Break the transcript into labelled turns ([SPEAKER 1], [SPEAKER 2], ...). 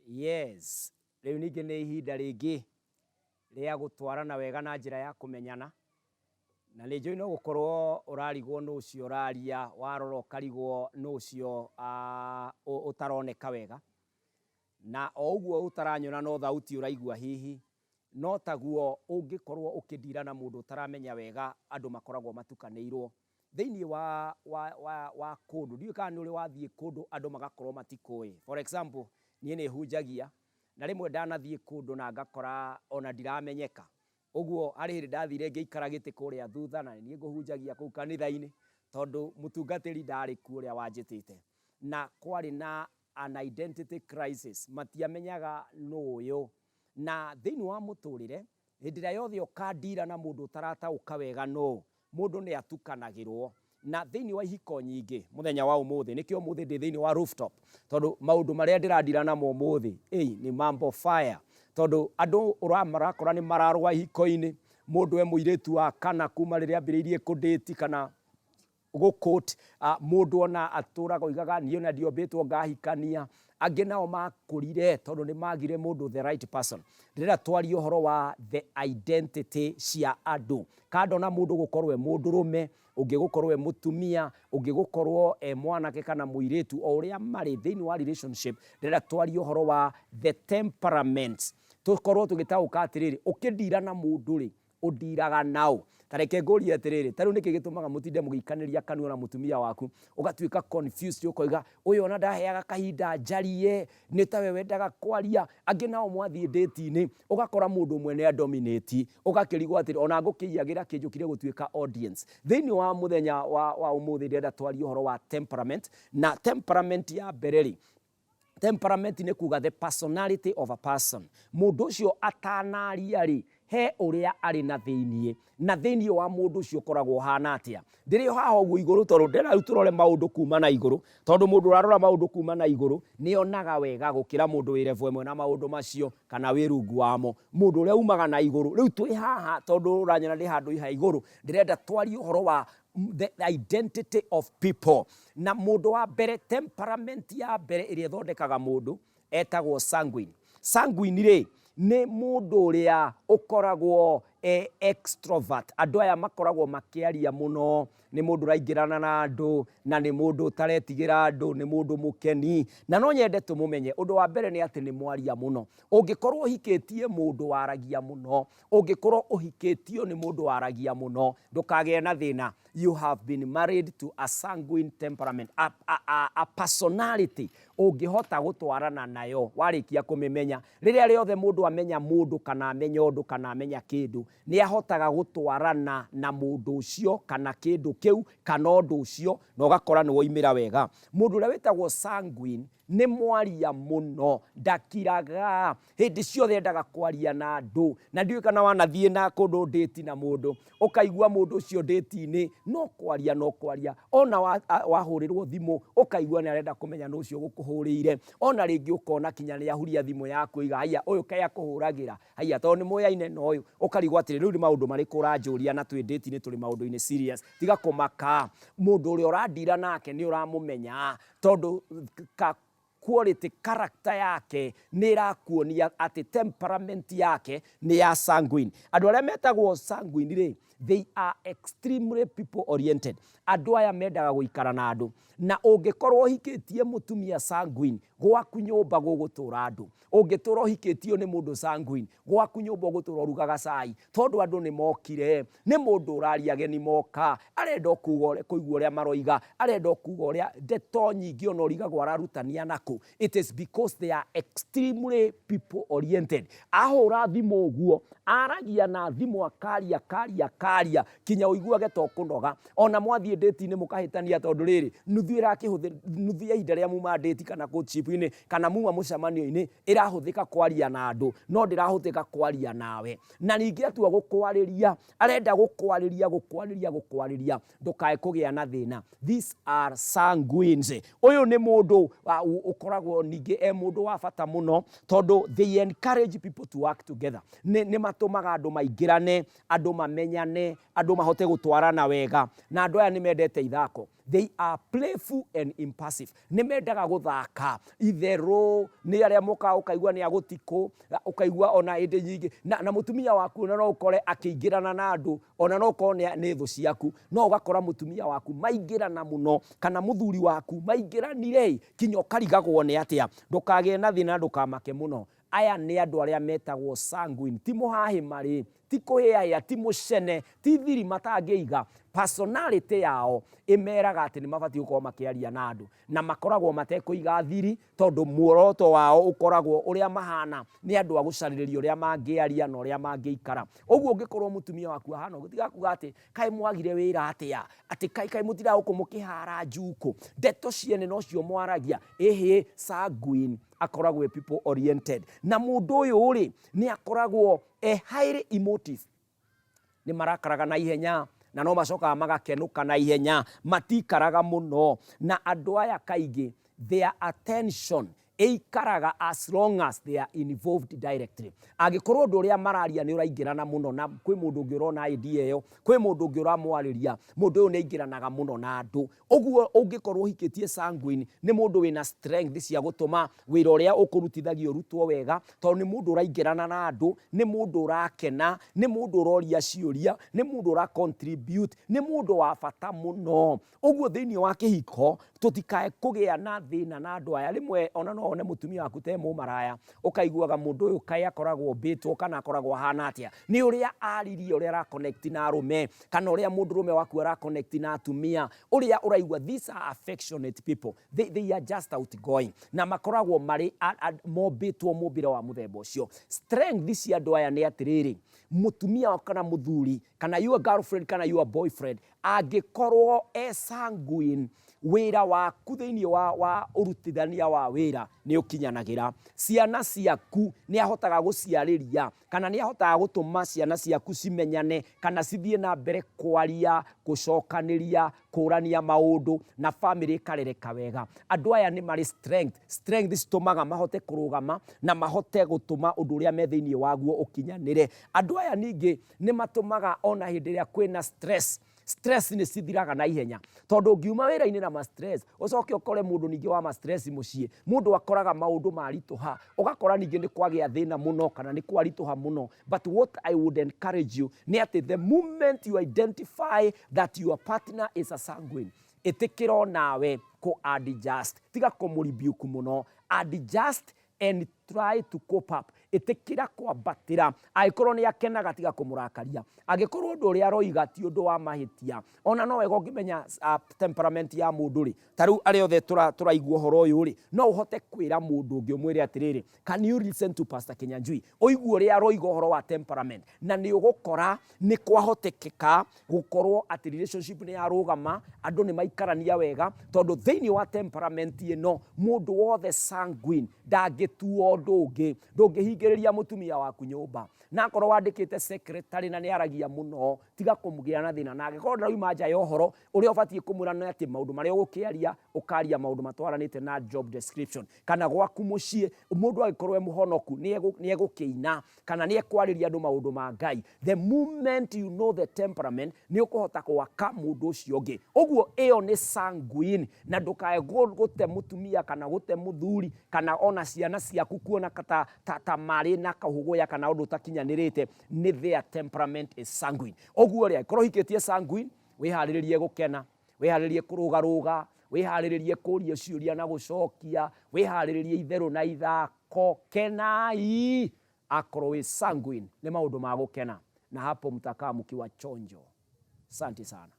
[SPEAKER 1] Yes, rĩu ningĩ nĩ ihinda rĩngĩ rĩa gũtwarana wega na njĩra ya kũmenyana. Na nĩ njũĩ no gũkorwo ũrarigwo nũ ũcio ũraria, warora ũkarigwo nũ ũcio ũtaroneka wega. Na o ũguo ũtaranyona no thauti ũraigua hihi, no taguo ũngĩkorwo ũkĩndira na mũndũ ũtaramenya wega andũ makoragwo matukanĩirwo. Thĩinĩ wa wa wa wa kũndũ, ndiũĩ kana nĩ ũrĩ wathiĩ kũndũ andũ magakorwo matikũĩ. For example, niĩ nĩ hunjagia, na rĩmwe ndanathiĩ kũndũ na ngakora ona ndiramenyeka. Ũguo harĩ hĩndĩ ndathire ngĩikara gĩtĩ kũrĩa thutha na nĩ niĩ ngũhunjagia kũu kanitha-inĩ tondũ mũtungatĩri ndarĩ kuo ũrĩa wanjĩtĩte. Na kwarĩ na an identity crisis, matiamenyaga nũ ũyũ. Na thĩinĩ wa mũtũrĩre, hĩndĩ ĩrĩa yothe ũkandira na mũndũ ũtarataũka wega nũ, mũndũ nĩ atukanagĩrwo. Na thĩinĩ wa ihiko nyingĩ mũthenya wa ũmũthĩ, nĩkĩo ũmũthĩ ndĩ thĩinĩ wa rooftop, tondũ maũndũ marĩa ndĩrandira namo ũmũthĩ, ĩi nĩ mambo fire. Tondũ andũ ũrakora nĩ mararũa ihiko-inĩ, mũndũ e mũirĩtu wa kana kuma rĩrĩa ambĩrĩirie kũ date kana gũ court, mũndũ ona atũraga oigaga niĩ ona ndiombĩtwo ngahikania. Angĩ nao makũrire tondũ nĩ magire mũndũ the right person. Ndĩrenda twarie ũhoro wa the identity cia andũ. Kando na mũndũ gũkorwo e mũndũrũme, ũngĩ gũkorwo e mũtumia, ũngĩ gũkorwo e mwanake kana mũirĩtu, o ũrĩa marĩ thĩinĩ wa relationship, ndĩrenda twarie ũhoro wa the temperaments. Tũkorwo tũgĩtaũka atĩrĩrĩ, ũkĩndira na mũndũ rĩ, ũndiraga naũ? Ta reke ngũrie atĩrĩrĩ, ta rĩu nĩkĩ gĩtũmaga mũtinde mũgĩikanĩria kanua na mũtumia waku, ũgatuĩka confused ũkoiga ũyũ ona ndaheaga kahinda njarie, nĩ tawe wendaga kwaria. Angĩ nao mwathiĩ date-inĩ, ũgakora mũndũ ũmwe nĩ adominate, ũgakĩrigwo atĩrĩ, ona ngũkĩiyagĩra kĩ njũkire gũtuĩka audience. Thĩinĩ wa mũthenya wa ũmũthĩ ndĩrenda twarie ũhoro wa temperament, na temperament ya mbere rĩ, temperament nĩ kuga the personality of a person. Mũndũ ũcio atanaria rĩ, he ũrĩa arĩ na thĩiniĩ, na thĩiniĩ wa mũndũ ũcio ũkoragwo ũhana atĩa. Ndĩrĩ o haha ũguo igũrũ tondũ ndĩrenda rĩu tũrore maũndũ kuma na igũrũ, tondũ mũndũ ũrarora maũndũ kuma na igũrũ nĩ onaga wega gũkĩra mũndũ wĩ level ĩmwe na maũndũ macio kana wĩ rungu wamo. Mũndũ ũrĩa umaga na igũrũ, rĩu twĩ haha tondũ ũranyona ndĩ handũ ha igũrũ, ndĩrenda twarie ũhoro wa the identity of people. Na mũndũ wa mbere, temperament ya mbere ĩrĩa ĩthondekaga mũndũ etagwo sanguine. Sanguine rĩ, nĩ mũndũ ũrĩa ũkoragwo e extrovert. Andũ aya makoragwo makĩaria mũno, nĩ mũndũ ũraingĩrana na andũ, na nĩ mũndũ ũtaretigĩra andũ, nĩ mũndũ mũkeni. Na no nyende tũmũmenye, ũndũ wa mbere nĩ atĩ nĩ mwaria mũno. Ũngĩkorwo ũhikĩtie mũndũ waragia mũno, ũngĩkorwo ũhikĩtio nĩ mũndũ waragia mũno, ndũkagĩe na thĩna. You have been married to a sanguine temperament, a personality ũngĩhota gũtwarana nayo warĩkia kũmĩmenya. Rĩrĩa rĩothe mũndũ amenya mũndũ kana amenya ũndũ kana amenya kĩndũ, nĩ ahotaga gũtwarana na mũndũ ũcio kana kĩndũ kĩu kana ũndũ ũcio, na ũgakora nĩ woimĩra wega. Mũndũ ũrĩa wĩtagwo sanguine nĩ mwaria mũno, ndakiraga, hĩndĩ ciothe endaga kwaria na andũ. Na ndiũĩ kana wanathiĩ na kũndũ date na mũndũ, ũkaigua mũndũ ũcio date-inĩ no kwaria no kwaria, ona wahũrĩrwo thimũ ũkaigua nĩ arenda kũmenya nũ ũcio ũgũkũhũrĩire, ona rĩngĩ ũkona kinya nĩ ahuria thimũ yaku oiga haiya ũyũ kaĩ akũhũragĩra, haiya tondũ nĩ mũyaine na ũyũ, ũkarigwo atĩrĩ rĩu nĩ maũndũ marĩkũ ũranjũria na twĩ date-inĩ tũrĩ maũndũ-inĩ serious. Tiga kũmaka, mũndũ ũrĩa ũrandira nake nĩ ũramũmenya, tondũ ka quality character yake nĩ ĩrakuonia atĩ temperament yake nĩ ya sanguine. Andũ arĩa metagwo sanguine rĩ, they are extremely people oriented. Andũ aya mendaga gũikara na andũ, na ũngĩkorwo ũhikĩtie mũtumia sanguine, gwaku nyũmba gũgũtũra andũ. Ũngĩtũra ũhikĩtio nĩ mũndũ sanguine, gwaku nyũmba ũgũtũra ũrugaga cai, tondũ andũ nĩ mokire. Nĩ mũndũ ũraria ageni moka, arenda o kuga kũigua ũrĩa maroiga, arenda o kuga ũrĩa ndeto nyingĩ ona ũrigagwo ararutania nakũ. It is because they are extremely people oriented. Ahũra thimũ ũguo, aragia na thimũ akaria akaria akaria. Araria kinya ũiguage ta ũkũnoga. Ona mwathiĩ ndĩti-inĩ mũkahĩtania tondũ rĩrĩ, nuthu ĩrakĩhũthĩ, nuthu ya ihinda rĩrĩa muma ndĩti kana courtship-inĩ kana muma mũcemanio-inĩ ĩrahũthĩka kwaria na andũ no ndĩrahũthĩka kwaria nawe. Na ningĩ atua gũkwarĩria, arenda gũkwarĩria, gũkwarĩria, gũkwarĩria ndũkae kũgĩa na thĩna. These are sanguines. Ũyũ nĩ mũndũ ũkoragwo ningĩ e mũndũ wa bata mũno tondũ they encourage people to work together. Nĩ, nĩ matũmaga andũ maingĩrane, andũ mamenyane, andũ mahote gũtwarana wega. Na andũ aya nĩ mendete ithako. They are playful and impulsive. Nĩ mendaga gũthaka itherũ, nĩ arĩa mokaga ũkaigua nĩ a gũtikũ, ũkaigua ona hĩndĩ nyingĩ, na, na mũtumia waku ona no ũkore akĩingĩrana na andũ, ona no ũkorwo nĩ, nĩ thũ ciaku, no ũgakora mũtumia waku maingĩrana mũno, kana mũthuri waku maingĩranire kinya ũkarigagwo nĩ atĩa. Ndũkagĩe na thĩna, ndũkamake mũno. Aya nĩ andũ arĩa metagwo sanguine, ti mũhahĩ marĩ, ti kũhĩahĩa, ti mũcene, ti thiri matangĩiga. Personality yao ĩmeraga atĩ nĩ mabatiĩ gũkorwo makĩaria na andũ, na makoragwo matekũiga thiri tondũ muoroto wao ũkoragwo ũrĩa mahana nĩ andũ a gũcarĩrĩria ũrĩa mangĩaria na ũrĩa mangĩikara. Ũguo ũngĩkorwo mũtumia waku ahana ũguo, tiga kuga atĩ kaĩ mwagire wĩra atĩa, atĩ kaĩ kaĩ mũtindaga gũkũ mũkĩhara njukũ, ndeto ciene nocio mwaragia. Ĩhĩ, sanguine akoragwo e people oriented. Na mũndũ ũyũ rĩ, nĩ akoragwo e highly emotive. Nĩ marakaraga na ihenya na no macokaga magakenũka na ihenya, matikaraga mũno. Na andũ aya kaingĩ their attention ĩikaraga as long as they are involved directly. Angĩkorwo ũndũ ũrĩa mararia nĩ ũraingĩrana mũno na kwĩ mũndũ ũngĩ ũrona idea ĩyo, kwĩ mũndũ ũngĩ ũramwarĩria, mũndũ ũyũ nĩ aingĩranaga mũno na andũ. Ũguo ũngĩkorwo ũhikĩtie sanguine, nĩ mũndũ wĩna strength cia gũtũma wĩra ũrĩa ũkũrutithagio ũrutwo wega, tondũ nĩ mũndũ ũraingĩrana na andũ, nĩ mũndũ ũrakena, nĩ mũndũ ũroria ciũria, nĩ mũndũ ũra contribute, nĩ mũndũ wa bata mũno. Ũguo thĩinĩ wa kĩhiko, tũtikae kũgĩa na thĩna na andũ aya. Rĩmwe ona no wone mũtumia waku ta e mũmaraya, ũkaiguaga mũndũ ũyũ kaĩ akoragwo ombĩtwo kana akoragwo ahana atĩa. Nĩ ũrĩa aririe, ũrĩa ara connect na arũme, kana ũrĩa mũndũrũme waku ara connect na atumia, ũrĩa ũraigua these are affectionate people. They are just outgoing. Na makoragwo marĩ mombĩtwo mũmbĩre wa mũthemba ũcio. Strength cia andũ aya nĩ atĩrĩrĩ, mũtumia waku kana mũthuri, kana your girlfriend kana your boyfriend, angĩkorwo e sanguine, wĩra waku thĩinĩ wa ũrutithania wa wĩra nĩ ũkinyanagĩra. Ciana ciaku nĩ ahotaga gũciarĩria, kana nĩ ahotaga gũtũma ciana ciaku cimenyane, kana cithiĩ na mbere kwaria, gũcokanĩria, kũrania maũndũ, na famĩlĩ ĩkarereka wega. Andũ aya nĩ marĩ strength, strength citũmaga mahote kũrũgama na mahote gũtũma ũndũ ũrĩa me thĩinĩ waguo ũkinyanĩre. Andũ aya ningĩ nĩ matũmaga ona hĩndĩ ĩrĩa kwĩna stress, stress nĩ cithiraga na ihenya. Tondũ ũngiuma wĩra-inĩ na ma stress, ũcoke ũkore mũndũ ningĩ wa ma stress mũciĩ, mũndũ akoraga maũndũ maritũha, ũgakora ningĩ nĩ kwagĩa thĩna mũno kana nĩ kwaritũha mũno. But what I would encourage you nĩ atĩ the moment you identify that your partner is a sanguine, ĩtĩkĩra onawe kũ adjust. Tiga kũmũ rebuke mũno, adjust and try to cope up. Ĩtĩkĩra kwambatĩra. Angĩkorwo nĩ akenaga tiga kũmũrakaria. Angĩkorwo ũndũ ũrĩa aroiga ti ũndũ wa mahĩtia, ona no wega ũngĩmenya temperament ya mũndũ rĩ, ta rĩu arĩa othe tũraigua ũhoro ũyũ rĩ, no ũhote kwĩra mũndũ ũngĩ ũmwĩre atĩrĩrĩ, can you listen to Pastor Kinyanjui? Ũigue ũrĩa aroiga ũhoro wa temperament, na nĩ ũgũkora nĩ kwahotekeka gũkorwo atĩ relationship nĩ yarũgama, andũ nĩ maikarania wega, tondũ thĩinĩ wa temperament ĩno, mũndũ wothe sanguine ndangĩtuo ũndũ ũngĩ. Ndũngĩhingĩrĩria mũtumia waku nyũmba. Na akorwo wandĩkĩte secretary na nĩ aragia mũno, tiga kũmũgĩa na thĩna. Na angĩkorwo ndũrauma nja ya ũhoro, ũrĩa ũbatiĩ kũmwĩra nĩ atĩ maũndũ marĩa ũgũkĩaria, ũkaria maũndũ matwaranĩte na job description. Kana gwaku mũciĩ, mũndũ angĩkorwo e mũhonoku, nĩ egũkĩina, kana nĩ ekwarĩria andũ maũndũ ma Ngai. The moment you know the temperament, nĩ ũkũhota gwaka mũndũ ũcio ũngĩ. Ũguo ĩyo nĩ sanguine, na ndũkae gũte mũtumia kana gũte mũthuri, kana ona ciana ciaku kuona ta marĩ na kahũgũya kana ũndũ ũtakinyanĩrĩte, nĩ their temperament is sanguine. Ũguo rĩ, angĩkorwo ũhikĩtie sanguine, wĩharĩrĩrie gũkena, wĩharĩrĩrie kũrũgarũga, wĩharĩrĩrie kũria ciũria na gũcokia, wĩharĩrĩrie itherũ na ithako, kenai. Akorwo wĩ sanguine, nĩ maũndũ ma gũkena, na hapo mtakaa mkiwa chonjo. Asante sana.